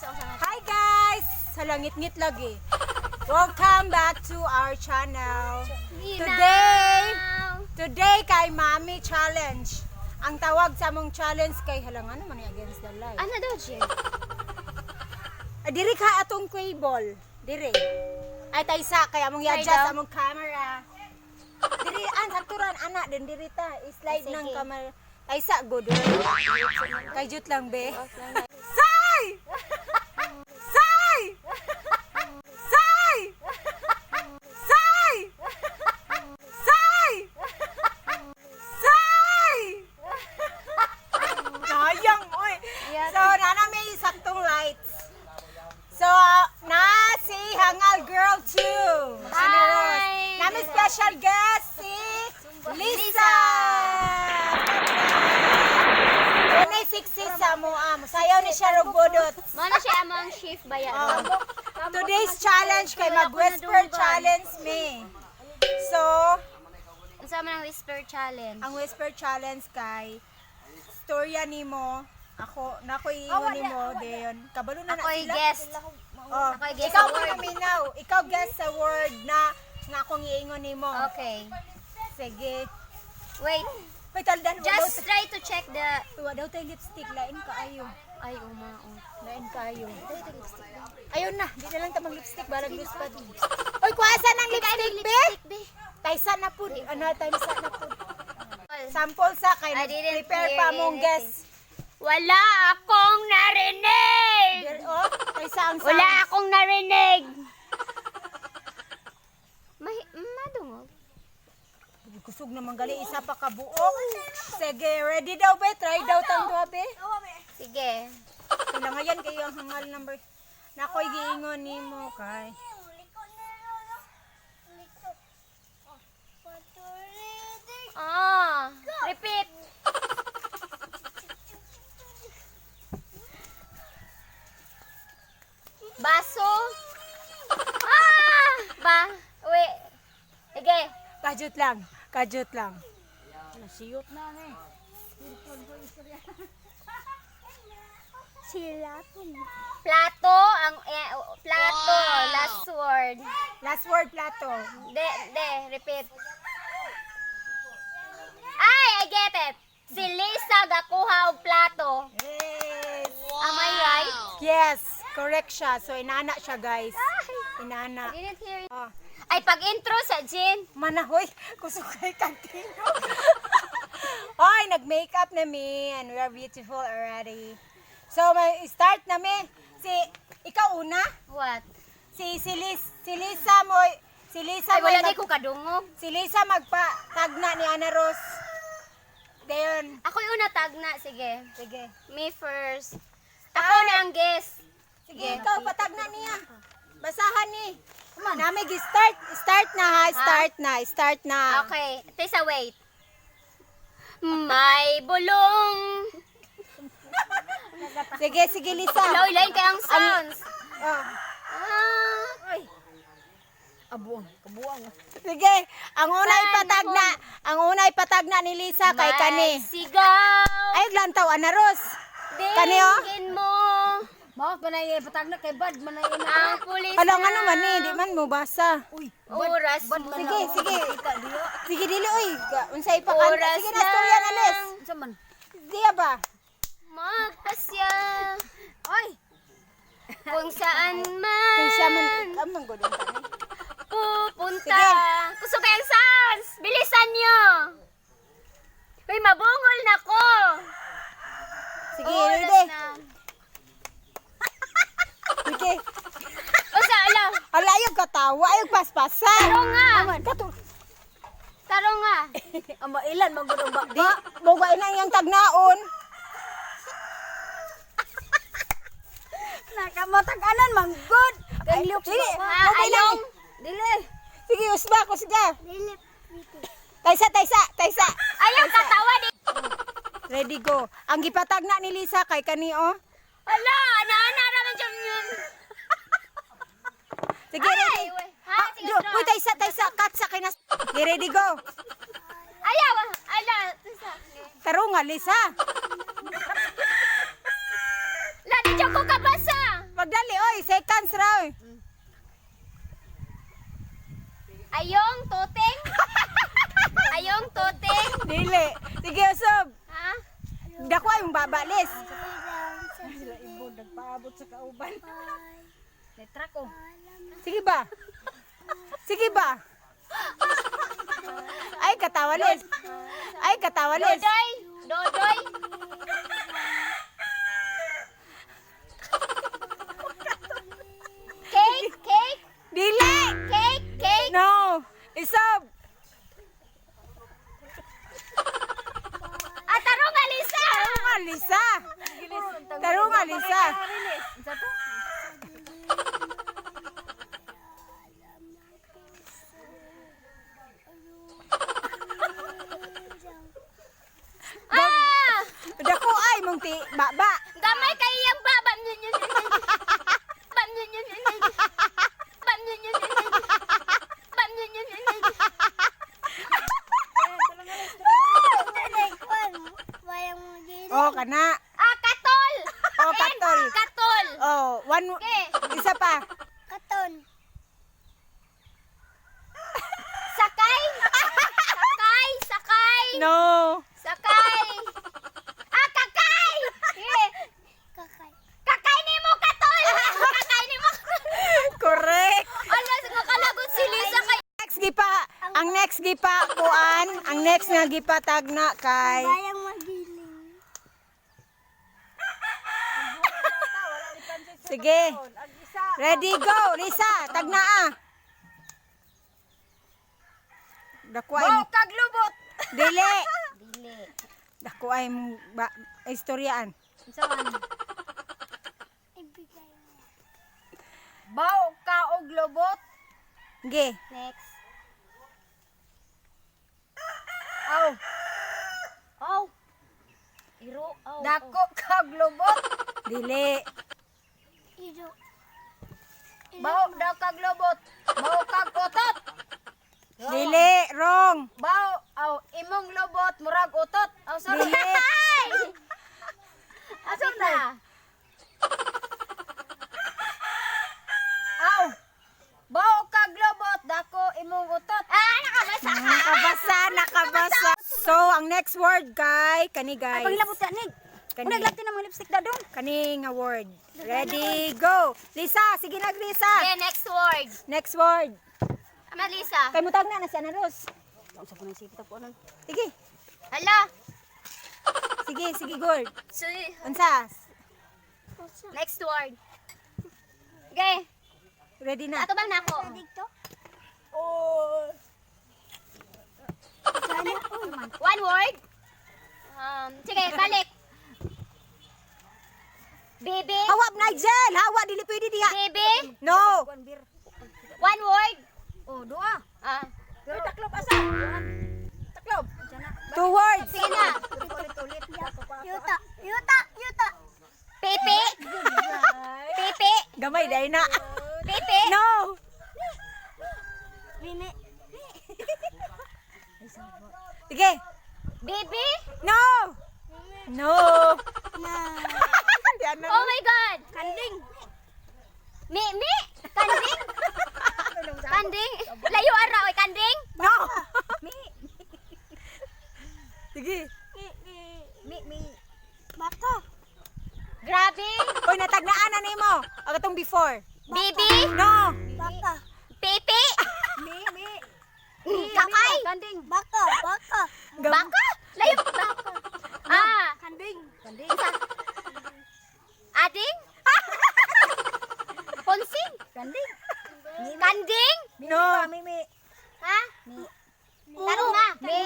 Hi guys! Sa langit-ngit lagi. Welcome back to our channel. Today kay Mami Challenge. Ang tawag sa among challenge kay halangan naman ni against the light. Ano daw, Jen? Ah, diri ka atong cable. Diri. Ay taysa kay among Try i-adjust daw. among camera. Diri an sakturan ana din diri ta i-slide Sige. ng camera. Taysa good. Kay jut lang be. Say! Say! Say! Say! Say! Say! Sayang, oy. So, nana may saktong lights. So, na si Hangal Girl 2. Hi! Nami special guest si Lisa. Tunay sexy sa mo am. Sayaw ni siya rog budot. Mo na siya among shift ba yan? Oh. Today's challenge kay mag-whisper challenge me. So, Unsa man ang whisper challenge? ang whisper challenge kay storya nimo ako nako iingon nimo dayon kabalo na na Ako'y sila. guest. Oh. Ako'y guest Ikaw sa mo word. naminaw. Ikaw guest sa word na nga akong iingon nimo. Okay. Sige. Wait. Hoy taldan wa daw Just try to check the wa daw tay lipstick lain kaayo. Ay, uma. Oh. Lain kaayo. Ayun na, di na lang ta mag lipstick balag luspad. Oy, kuasa ng lipstick, be. Be. Taysa na pud, ano taysa na pud. Sample sa kay I didn't prepare hear pa mong anything. guest. Wala akong narinig! Oh, taysa ang Wala sound. akong narinig! May madungog. Kusog naman gali isa pa ka buok. Sige, ready daw be, try daw tang duha be. Sige. Kailangan kayo ang hangal number. Nakoy giingon nimo kay. Ah, repeat. Baso. Ah! Ba? Wait. Sige. Kajut lang, kajut lang. Nasiyot na ni. Plato ang eh, plato, last word. Last word plato. De, de, repeat. Ay, I get it. Si Lisa gakuha og plato. Yes. Am I right? Yes, correct siya. So inana siya, guys. Inana. I didn't hear it. Oh, Ay, pag-intro sa Jin. manahoy, kusog kay kantino. Oy, nag-makeup na mi and we are beautiful already. So, may start na mi. Si ikaw una. What? Si Lisa mo si Lisa Ay, mo wala di ko kadungog. si Lisa magpa-tag na ni Ana Rose. Dayon. Ako yung una tag na. Sige. Sige. Me first. Ako na ang guest. Sige, ikaw patag na niya. Basahan ni. Nami gi-start, start na ha, start na, start na. Okay. Tisa, wait. May bulong. Sige, sige Lisa. Loy, lain kay ang sounds. Oh. Ah. Abuang, kabuang. Sige, ang una ipatag na, ang una ipatag na ni Lisa kay kani. May sigaw. Ay lantaw Ana Rose. Kani oh. Dinggin mo. Maot man ay patag na kay bad man ay ina. Ang pulis Ala nga naman ni, di man mo basa. Uy, Oras mo. Sige, sige. Sige dili oy, unsay ipakanta. Oras Sige na storya na Les. lang. Unsa man? Diya ba? Magpasya. Ay, Kung saan Kay siya man man amang gud unta ni. pupunta. Sige. Gusto kayang sounds. Bilisan nyo. Uy, mabungol na ko. Sige, Oras ready. na. Sige. O sa ala. Ala ayaw katawa, ayaw paspasa. Taro nga. Kato. Taro nga. ang mailan man gud ang Di, mo ba na iyang tagnaon? Nakamatag-anan man gud. Kay liok Dili, sa Ah, mo ba ayong. Dili. Sige, usba ko sige. Taysa, taysa, taysa. Ayaw katawa di. Ready go. Ang gipatag na ni Lisa kay kani oh. Ala, ana-ana raman dyan yun. Sige, ready. Ay, we- ha, Ah, sige, do- draw. Uy, taysa, taysa, cut sa kay nas. Sige, ready go. Ayaw, ala. Tisa. Taro nga Lisa. La, di dyan ko kabasa. Ayong tuting. Ayong tuting. Dili. Sige, usab. Ha? Dako ay mong baba, Lis. Sila ibon nagpaabot sa kauban. Letra ko. Sige ba? Sige ba? Ay, katawa, Lis. Ay, katawa, Lis. Dodoy. Dodoy. Cake, cake, Dili! Cake, cake. No! Isab! Ah, tarong Alisa. Tarunga, Lisa! Tarunga, Lisa! Unsa to? Ah! Dako ay mong ti baba. Gamay kay iyang baba. Bam yun yun yun yun. Bam yun yun yun yun. Bam yun yun yun yun. Oh, kana. Ah, katol. Oh, katol. And katol. Oh, one Okay. isa pa. Sakay. Sakay, sakay. No. Sakay. Ah, kakay. Eh, kakay ni mo katol. Kakay ni mo. Correct. Alas, makalagot si Lisa kay Next gipa, ang next gipa kuan, ang next nga gipa tagna kay Bayang magiling. Sige. Ready go, Lisa, tagna ah. Dako ay Baw kag lubot. dili. Dili. Dako ay mong ba, istoryaan. Unsa man? Ibigay mo. Baw ka og lubot. Sige. Next. Aw, Oh. Iro. Oh. dako kag lubot. Dili. Iro. Baw daw kag lubot. Baw kag utot. Dili, wrong. Baw aw imong lubot murag utot. Aw, sorry. Dili. Asa na? Aw. Baw kag lubot dako imong utot. Ah, nakabasa ka. Nakabasa, nakabasa. So, ang next word kay kani guys. Ay, pangilabot ka nig. Kani. Unag lati ng mga lipstick da dong. Kani nga word. Ready, go. Lisa, sige na Lisa. Okay, next word. Next word. Ama, Lisa. Kay mutag na na si Ana Rose. Unsa ko nang sipit ako anon. Sige. Hala. Sige, sige gold. So, Unsa? next word. Okay. Ready na. Ato bang nako? Dito. Oh. One word. Sige, balik. Baby. Hawa Nigel, hawa dili pwede diha. Baby. No. One word. Oh, duha. Ah, Pero taklob asa? Taklob. Two words. Sige na. Ulit ulit. Yuta. Yuta. Yuta. Pepe. Pepe. Gamay dai na. Pepe. No. Mimi. Sige. Baby. No. No. Na. Di ana. Oh my God. Kanding. Mi, mi. Kanding. Kanding. Layo ara, oy, kanding. No. Sige. Mi mi. Baka. Grabe. Oy, natagnaan na nimo. Ang atong before. Baby. No. Baka. Pepe. Mi mi. Kakay. Kanding. Baka. Baka. Baka. Layo. Baka. Ah. Kanding. Kanding. Ading? Ponsing? Kanding. Kanding? No. Mi mi. Ha? Tarong nga. Mi.